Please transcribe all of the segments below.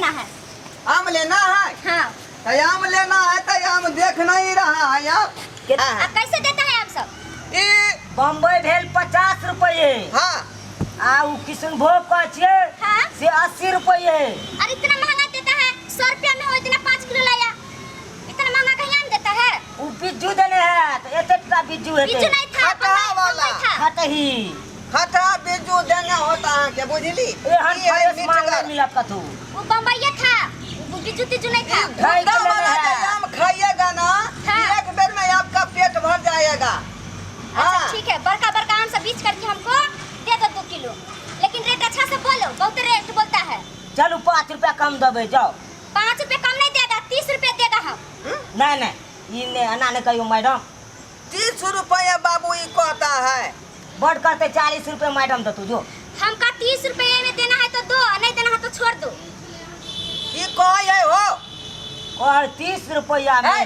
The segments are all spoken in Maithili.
लेना है। आम लेना है? हाँ। तो आम लेना है तो आम देख नहीं रहा है आप। हाँ। आप कैसे देता है आम सब? ई बम्बई भेल 50 रुपये। हाँ। आ उ किशनभोग कहै छियै हाँ। से 80 रुपये। अरे इतना महंगा देता है, 100 रुपया में हो इतना 5 किलो लाया, इतना महंगा कहीं आम देता है? उ बिज्जू देने है तो एते टा बिज्जू हेतै। बिज्जू नहीं था, खटा बम्बई- वाला। बम्बई था। खटही। खटा बिज्जू देना होता है के बुझली? एहन ई है फ्रेश माल मिठगर। नहीं मिलत कतहु। वो बम्बईया था, वो बिज्जू तिज्जू नहीं था। ई ढाई गुद्दा किलो वाला है। जो आम खाइएगा ना, हाँ। एक बेर में आपका पेट भर जाएगा। अच्छा हाँ। ठीक है, बड़का बड़का आम सब बीछ करके हमको दे दो 2 किलो, लेकिन रेट अच्छा से बोलो, बहुत रेट बोलता है। चलू 5 रुपया कम देबै जाओ। 5 रुपये कम नहीं देगा, 30 रुपये देगा हम। नहीं नहीं, ई नहीं, एना नहीं कहियो मैडम। 30 रुपया बाबू ई कहता है। बड़ करते 40 रुपये मैडम दे तू जो। हमका 30 रुपये में देना है तो दो, नहीं देना है तो छोड़ दो। की कहे हो? और 30 रुपया में। है,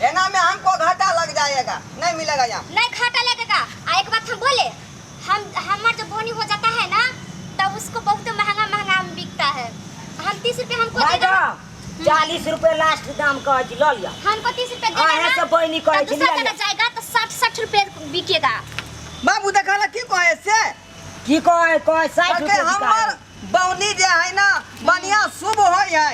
एना में हमको घाटा लग जाएगा, नहीं मिलेगा यहाँ। नहीं घाटा लगेगा। आ एक बात हम बोले, हम हमार जो बोनी हो जाता है ना तब उसको बहुत महंगा महंगा आम बिकता है। हम 30 रुपये हमको देना। मैडम 40 रुपये लास्ट दाम कहै छी, लऽ लिअ। हमको 30 रुपये देना अहें ना, से बहिनी कहै तब छी, दूसरा लिअ, जगह लिअ। जाएगा तो 60-60 रुपये बिकेगा। बाबू देखा की कहे से? की कहै, कहै 60 कहलकै रुपये बिकाय। हमर बौनी जे है ना बढ़िया शुभ होय है,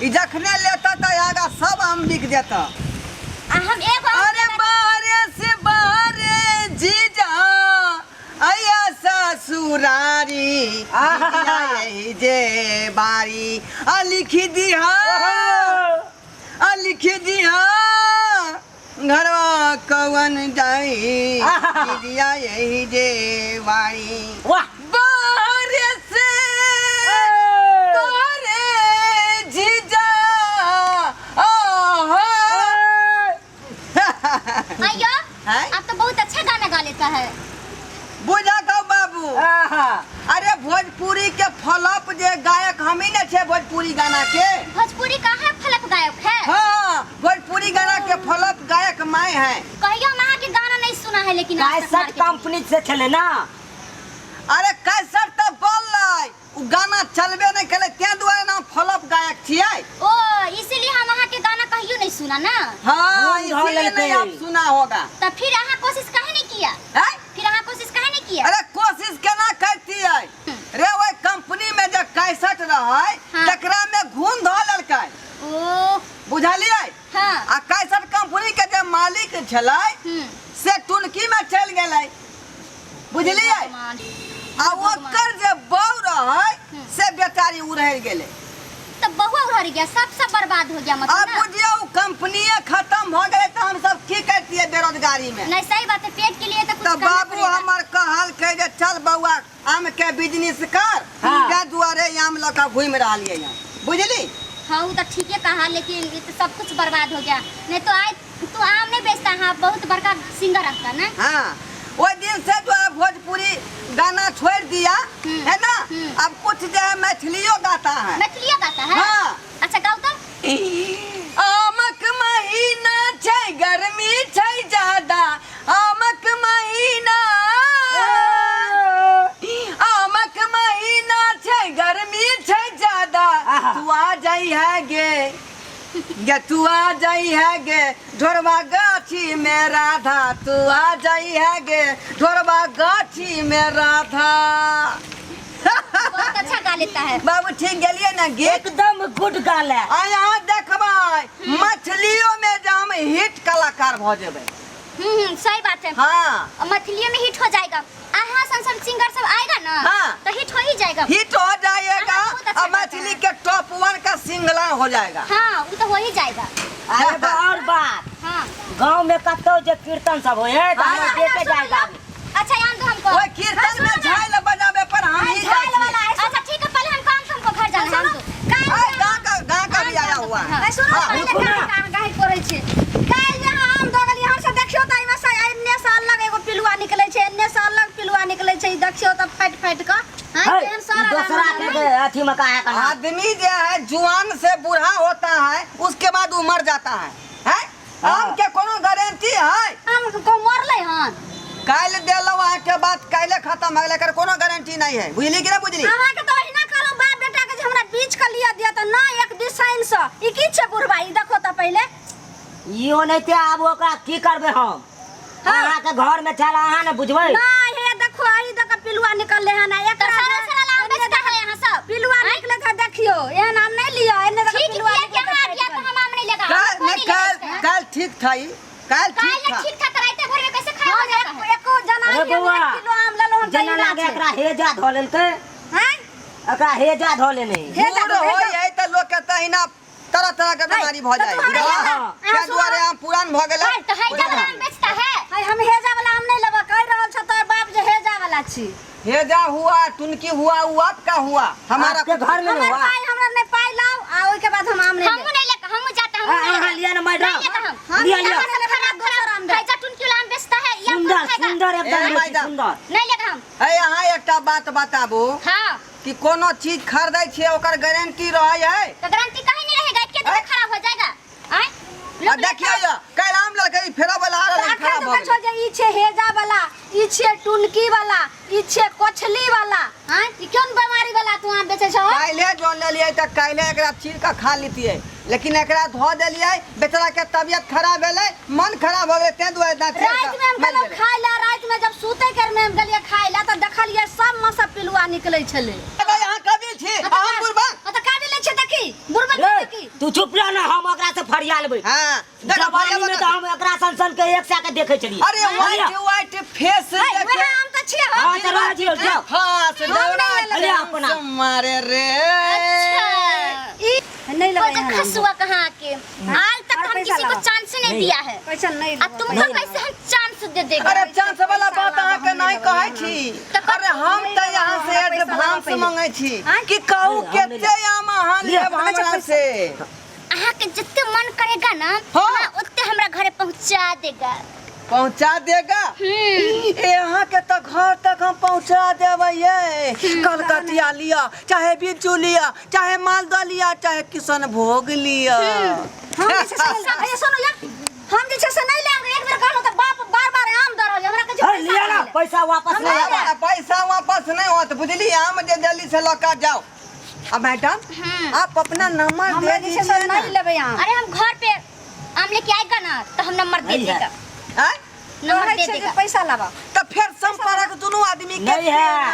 ई जखने लेता त आगा सब आम बिक जेता। आ हम एगो आम अरे लेबै। बारे से बारे जीजा अया ससुरारी, आहा। जीजा यही जे बारी, आ लिखी दिहा, आ लिखी दिहा घरवा कवन जाई, आहा। जीजा यही जे बारी। वाह। बारे से बारे जीजा आहा। अयो, हैं? आप तो बहुत अच्छा गाना गा लेता है। बुझा दो बाबू। आहा। अरे भोजपुरी के फलप जे गायक हम ही ने छे भोजपुरी गाना के। भोजपुरी कहाँ फलप गायक है? हाँ, भोजपुरी गाना के फलप गायक मैं है। कहियो हम अहाँ के गाना नहीं सुना है, लेकिन आज तक कैसेट मार्केट में। कंपनी से छले ना। अरे कैसेट तो बोल उ गाना चलबे नहीं करे, तें दुआरे नाम फलप गायक छियै। ओ इसीलिए हम अहाँ के गाना कहियो नहीं सुना ना। हाँ, धुन धऽ इसीलिए नहीं लेलकै। आप सुना होगा। तो फिर अहाँ कोशिश काहे नहीं किया? हैं? फिर अहाँ कोशिश काहे नहीं किया? अरे कोशिश केना करतियै रे, ओहि कंपनी में जे कैसेट रहै हाँ। तकरा में घून धऽ लेलकै। ओ बुझलियै? हाँ। आ कैसेट कंपनी के जे मालिक छलै से टुनकी में चलि गेलै, बुझलियै? भगवान। आ ओकर जे बहू रहै से बेचारी उड़हरि गेलै। तो बहुआ उड़हर गया, सब सब बर्बाद हो गया मतलब अब ना? बुझियौ कंपनीये खत्म हो गेलै तऽ हम सब की करतियै बेरोजगारी में? नहीं सही बात है, पेट के लिए तो कुछ तऽ करना बाबू पड़ेगा। हमर कहलकै जे चल बौआ आम के बिजनेस कर, हाँ। ताहि दुआरे आम लऽ कऽ घुमि रहलियै हन, बुझली? हाँ वो तो ठीके कहा, लेकिन ये तो सब कुछ बर्बाद हो गया। नहीं तो आज तू आम नहीं बेचता, हाँ बहुत बड़का सिंगर रहता ना। हाँ, ओहि दिन से जो है भोजपुरी गाना छोड़ दिया है ना, अब कुछ जो है मैथिलियो गाता है। मैथिलियो गाता है? हाँ। अच्छा गाओ तो। आमक महीना छै गर्मी छै ज्यादा, आमक महीना, आमक महीना छै गर्मी छै ज्यादा, आहा। तू आ जाई है गे, गे तू आ जाई है गे ढोरबा गाछी में राधा, तू आ जाई है गे ढोरबा गाछी में राधा। बहुत अच्छा गा लेता है बाबू। ठीक गेलिए ना गीत? एकदम गुड गाल है। आ यहाँ देखबै मछलियों में जे हम हिट कलाकार भऽ जेबै। सही बात है। हाँ। और मछलियों में हिट हो जाएगा। आहा सन सिंगर सब आएगा ना, हाँ। तो हिट हो ही जाएगा। हिट हो जाएगा हाँ, बहुत अच्छा और मछली के टॉप 1 का सिंगला हो जाएगा। हाँ वो तो हो ही जाएगा। अरे एगो और बात, हाँ। गांव में कतौ जे कीर्तन सब होय है तो हाँ। हमर बेटे जाय गावे। अच्छा यान दो हमको। ओए कीर्तन में झाल बजावे पर हम ही झाल जाय छियै। वाला है। अच्छा ठीक है, पहले हम काम से हमको घर जाना है, हम दो। आय, गाँव का भी आया हुआ है। हाँ। सुनो हाँ, पहिले रुकू ना। काहे काहे करै छै? काल्हि जे अहाँ आम दऽ गेलियै, हमसब देखियौ तऽ एहिमे से एन्ने से अलग एगो पिलुआ निकलै छै, एन्ने से अलग पिलुआ निकलै छै। ई देखियौ तऽ फाटि फाटि कऽ, हाँ, है, केहन ई सड़ल आम दोसरा रहै। के अथी में काहे कना? आदमी जो है जुआन से बूढ़ा होता है, उसके बाद वो मर जाता है, हैं? हाँ। आम के कोनो गारंटी है? आम को मरलै हन। काल्हि देलहुँ अहाँके बात, काल्हि खत्म भऽ गेलै, एकर कोनो गारंटी नहीं है, बुझली कि नहीं बुझली? अहाँके तऽ ओहिना कहलहुँ बाप बेटा के जे हमरा बीछ के लिअ दिअ, तऽ नहि एक 300। ई की छै बुढ़बा, ई देखो तऽ पहिले। इहो नहि ते आब ओकरा की करबै हम? हाँ। अहाँके घर में छल, अहाँ ने बुझबै। नहीं, हे देखो, ई देखो पिलुआ निकलले हन तो एकरा। सड़ल सड़ल आम बेचता है यहाँ सब। पिलुआ निकले था, देखियो, एहन आम नहीं लियो। एने देखो ठीक पिलुआ किया कि निकले यहाँ आ गया तो हम आम नहीं लगा। कल नहीं, कल कल ठीक था ई, कल काल ठीक था। ठीक था तो रात भर में कैसे खराब हो जाता है? एको जना अरे बौआ, 1 किलो आम लेलो हन। जेना लागे एकरा हेजा धऽ लेलकै। हैं? एकरा हेजा धऽ लेने। हे जा, बूढ़ हे होइ जा। है तऽ लोक के तहिना तरह तरह के बीमारी भऽ तऽ जाइ। तू हमरा हेजा- हाँ। ताहि दुआरे आम पुरान भऽ गेलै। तो हैजा वाला आम बेचता है। हाय, हम हेजा वाला आम नहीं लेबो। कहि रहल छ तोर बाप जे हेजा वाला छी। हेजा हुआ, टुनकी हुआ, वो आपका हुआ, हमारा आपके घर में हमर नहीं हुआ। पाइ, हमरा नहीं पाइ लाओ आ ओइ के बाद हम आम नहीं हम लेब। नहीं लेकर, हम जाते, हम नहीं अहाँ लेकर। लिअ ने मैडम। नहीं लेकर हम। हम लिअ, लिअ। यहाँ सब खराब खराब हैजा टुनकी वाला आम बेचता है, ये सुंदर कौन खाएगा? सुंदर एकदम ए, लीची, मैडम। सुंदर। नहीं लेकर हम। है, अहाँ एकटा बात बताबू हाँ। कि कोनो चीज खरीदै छियै, ओकर गारंटी रहै है? तो गारंटी कहीं नहीं रहेगा, के दिन खराब हो जाएगा। आय आ देखियौ यौ, काल्हि आम लेलकै ई, फेरो वाला आ तऽ रहलै, अखन खराब तऽ भऽ कहै छौ गेलै। जे ई छै हेजा वाला, ई छै टुनकी वाला, ई छै कोछली वाला। आँय, ई कोन बीमारी वाला तू आम बेचै छहो? काल्हे जो लेलियै तऽ काल्हे एकरा चीर कऽ खा लितियै, लेकिन एकरा धऽ देलियै, बेचारा के तबियत खराब भेलै, मन खराब भऽ गेलै, ताहि दुआरे दाँत चीर राति कऽ में हम मरि गेलहुँ गेलै। खाय ला, राति में जब सुते कर में हम गेलियै खाय ला तऽ देखलियै सब में सब पिलुआ निकलै छलै। अरे, अहाँ कबील छी आ हम बुढ़बा। हाँ, तऽ काबिल छै तऽ की बुढ़बा रे, छै की? तू चुप रह ना, हम ओकरा से फरिया लेबै। हाँ, देखो, जवानी भैया में बता- तऽ हम एकरा सन सन के एक सए के देखै छलियै। अरे, व्हाइट व्हाइट फेस। है, वएह आम तऽ छियै हो। हाँ, तऽ रह दियौ, जाओ। फास दौड़ा। अरे, अपना। मारे रे। अच्छा। ई नहीं वो लगे जो एहन आम। खसुआ कहाँ के आज तक और हम पैसा किसी को लाओ। चांस नहीं दिया है, पैसा नहीं आ लेबो। तुमको कैसे हम चांस दे देगा? अरे, चांस वाला बात अहाँके नहीं कहै छी। अरे, हम तऽ यहाँ से हमरा पैसा लाबऽ एडवांस पहिले। मंगै छी आँय? कि कहू हम नहीं। कते आम अहाँ लिअ। लेब हमरा से? अहाँ के जितने मन करेगा ना, हाँ। हाँ, उतने हमरा घरे पहुंचा देगा। पहुंचा देगा? हम्म। यहाँ के तऽ घर तक हम पहुंचा देबै ये। कलकतिया लिअ, चाहे बिज्जू लिअ, चाहे मालदह लिअ, चाहे किशनभोग लिअ। हम जे छै से, ए, सुनू या, हम जे छै से नहीं लेब। एक बेर कहलहुँ तऽ बाप बार बार आम दऽ रहल छै। हमरा कहै छै अरे, पैसा लिअ ना, नहीं ले। पैसा वापस हम नहीं नहीं आबत। लेब। पैसा वापस नहीं होत, बुझली? आम जे जल्दी से लऽ कऽ जाओ। अब मैडम, आप अपना नंबर हमरा दे जे छै से दीजिए ना। नहीं लेबै आम। अरे, हम घर पे आम लेके आएगा ना तो हम नंबर दे नहीं है। देगा। आँय? नंबर कहै दे छै जे देगा। पैसा लाबऽ। तऽ फेर संपर्क दुनू आदमी के नहीं है। केना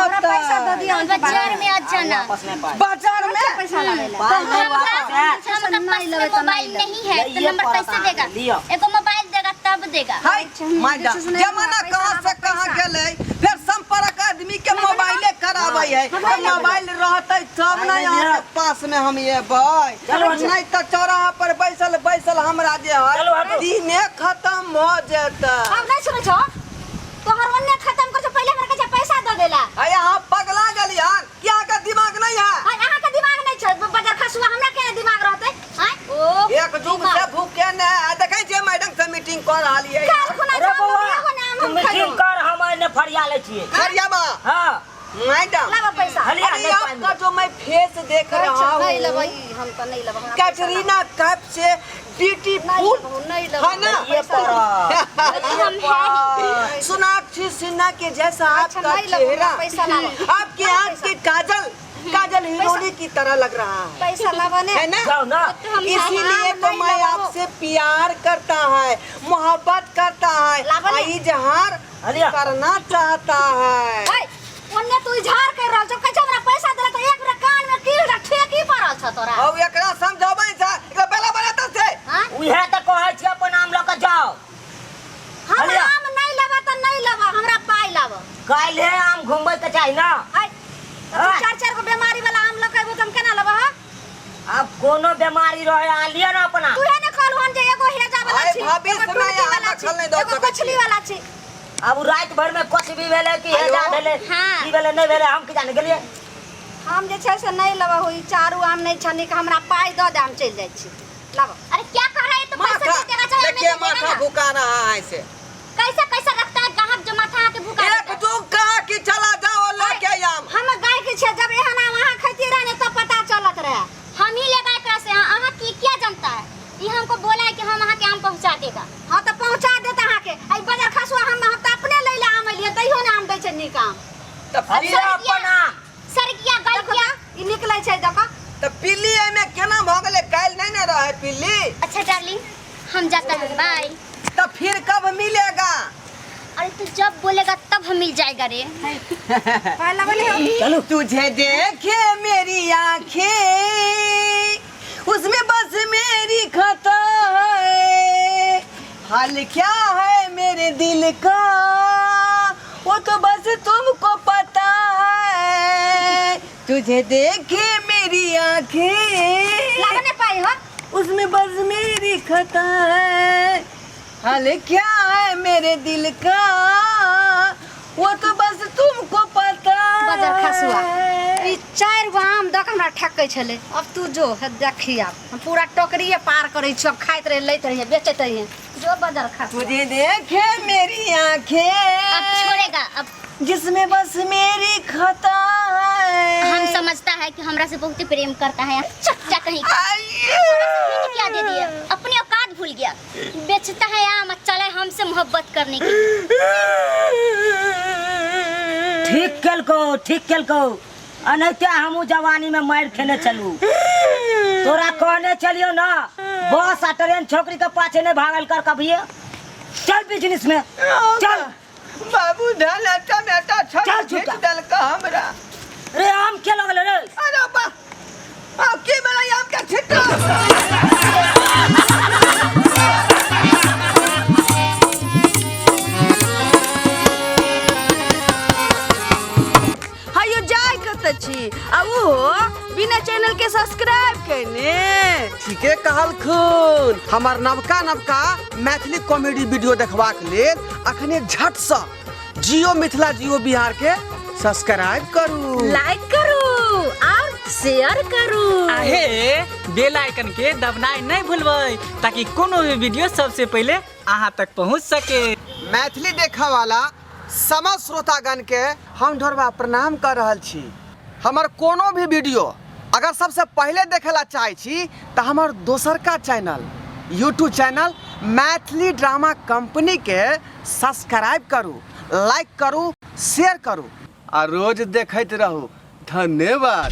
हमरा पैसा दऽ होतै? दिअ ओहिके बाद। बाजार में आ जाना। वापस नहीं पाए। बाजार में। पैसा लाबै ला। पाइ नहीं वापस है। हमका नहीं पास में लेबै तऽ मोबाइल नहीं लेबै। नहीं है तो लइए नंबर पड़त कैसे अहाँके, देगा? लिअ। एगो मोबाइल देगा तब देगा। हाय मैडम, जे छै से नहीं, जमाना पैसा कहाँ से लाबऽ, कहाँ पैसा। गेलै। फेर संपर्क आदमी के मोबाइले कराबै है। मोबाइल तऽ मोबाइल रहतै तब ने नहीं, यहाँ के पास में हम एबै। चलो, हटो। नहीं तऽ चौराहा पर बैसल बैसल हमरा जे चलो, है हटो। दिने खत्म भऽ जेतै। आब नहीं सुनै छौ, तोहर ओन्ने खत्म कर छौ, पहिले हमरा कहै छै पैसा दऽ देला। अरे, अहाँ पगला गेलियै कि अहाँके दिमाग नहीं है? आय, अहाँके दिमाग नहीं छै बजर खसुआ, हमरा केना दिमाग रहतै? आय, ओ एक जुग से भूखे ने आ देखै छियै मैडम से मीटिंग कऽ रहल यै। काल्हि खुना अरे जाम बौआ, एगो ने आम तू हम मीटिंग खैलहुँ। कर, हम एने फरिया लै छियै। हरियाबा। हाँ। मैडम। लाबऽ पैसा। हलिया, अरे, नहीं पाइ। आपका जो मैं फेस देख कहै रहा छै, नहीं लेबै हूँ, ई, हम तऽ नहीं लेबै, हमरा पैसा लाबऽ। कैटरीना कैफ से ब्यूटीफुल नहीं लेबो, नहीं लेबो। है ना? लइए पड़त। हम है ही। सोनाक्षी सिन्हा के जैसा अच्छा, आपका नहीं लेबो, चेहरा, हमरा पैसा लाबऽ। आपकी आंख की काजल, काजल हिरोनी की तरह लग रहा है। पैसा लाबऽ ने। है ना? जाओ ना। तो हम है ही। इसीलिए तो नहीं मैं लगाओ। आपसे प्यार करता है, मोहब्बत करता है, लावा आ नहीं। इजहार हलिया। करना चाहता है। ओए, ओन्ने तू इजहार कर रहल छौ, कहै छौ हमरा पैसा देला तऽ एक बेर कान में की ठेकी पड़ल छौ तोरा? और एकरा समझाबै छै, एकरा बेला बनाता से। हाँ? उहे तऽ कहै छी, अपन आम लऽ कऽ जाओ। हम हलिया। आम नहीं लेबऽ तऽ नहीं लेबऽ, हमरा पाइ लाबऽ। काल्हे आम घुमबै के चाही ना। आय, तऽ तू आय। चारि चारि गो बीमारी वाला आम लऽ कऽ एबो तऽ हम केना लेबऽ, हँ? आब कोनो बीमारी रहे, अहाँ लिअ ने अपना। तूहे ने कहलhu हन जे एगो हेजा वाला आय, छी, भविष्य एगो में टुनकी यहाँ वाला दखल छी, नहि दऽ एगो सकै कोछली छियै। वाला छी। आब उ राति भर में कुछ भी भेलै कि हेलो? हेजा भेलै, हाँ। की भेलै नहि भेलै, हम की जाने गेलियै। हम जे छै से नहीं लेबऽ हो, ई चारू आम नहीं छै नीक, हमरा पाइ दऽ दे, हम चलि जाइ छी, लाबऽ। अरे, क्या कर रहा है? तो पैसा माथा दे देगा चाहे हमें देखिए, दे देगा माथा ना। भुका रहा है ऐसे। कैसा कैसा रखता है ग्राहक जो माथा आके भुका एक देता है। जुग कहा कि चला जाओ लेके आम। हम गाय के छियै, जब एहन आम अहाँ खैतियै रहे ने तब पता चलत रहे। हम ही लेगा एकरा से। अहाँ की क्या जानता है? ये हमको बोला है कि हम अहाँ के आम पहुंचा देगा। हाँ, तऽ पहुँचा देत अहाँके। एहि बजर खसुआ, हम तऽ अपने लै लए आम एलियै, तैयो ने आम दै छै नीक आम। तऽ हलिया अपन आम। सर गया, गल देखो गया। तऽ, ई निकलै छै, देखो। तऽ पीली एहिमे केना भऽ गेलै? पिल्ली। अच्छा डार्लिंग, हम जाता है, बाय। तो फिर कब मिलेगा? अरे तू जब बोलेगा तब हम मिल जाएगा रे। पाय लगल हो। चलू। तुझे देखे मेरी आंखें, उसमें बस मेरी खता है, हाल क्या है मेरे दिल का वो तो बस तुमको पता है। तुझे देखे मेरी आंखें, लागल ने पाय हो। उसमें बस मेरी खता है, हाल क्या है मेरे दिल का वो तो बस तुमको पता बजर खसुआ। है। ई 4 गो आम दऽ कऽ हमरा ठकै छलै। अब तू जो हे देखी, आब हम पूरा टोकरिए पार करै छी। अब खाइत रहे, लैत रहिए, बेचैत रहिए। जो बजर खसुआ। तुझे देखे मेरी आंखें, अब छोड़ेगा अब, जिसमें बस मेरी खता है। हम समझता है कि हमरा से बहुत प्रेम करता है। चच्चा कहीं आइए। क्या दे दिया, अपनी औकात भूल गया। बेचता है आम, चले हमसे मोहब्बत करने के लिए। ठीक केलको, ठीक केलको। अनैते हमहूँ जवानी में मारि खेने छलू। तोरा कहने चलियो ना, बस आ ट्रेन छोकरी के पाछे नहीं भागल कर कभी। चल बिजनेस में चल। बाबू धन अच्छा बेटा छल चल छीट छुटा। देलक हमरा। रे आम के लगल रे? अरे बा, अब की बेला आम के छिट्टा। हयो जाय कत छी आ उहो बिना चैनल के सब्सक्राइब केने? ठीके कहलखुन। हमर नवका नवका मैथिली कॉमेडी वीडियो देखबाक लेल अखने झटसँ जियो मिथिला जियो बिहार के सब्सक्राइब करू, लाइक करू और शेयर करू। आहे बेल आइकन के दबनाइ नहीं भूलबै ताकि कोनो भी वीडियो सबसे पहले अहाँ तक पहुँच सके। मैथिली देखऽ वाला समस्त श्रोतागण के हम ढोरबा प्रणाम कर रहल छी। हमर कोनो भी वीडियो अगर सबसे पहले देखे ला चाहै छी तऽ हमर दोसरका channel YouTube channel Maithili drama company के सब्सक्राइब करू, लाइक करू, शेयर करू आ रोज देखैत रहू। धन्यवाद।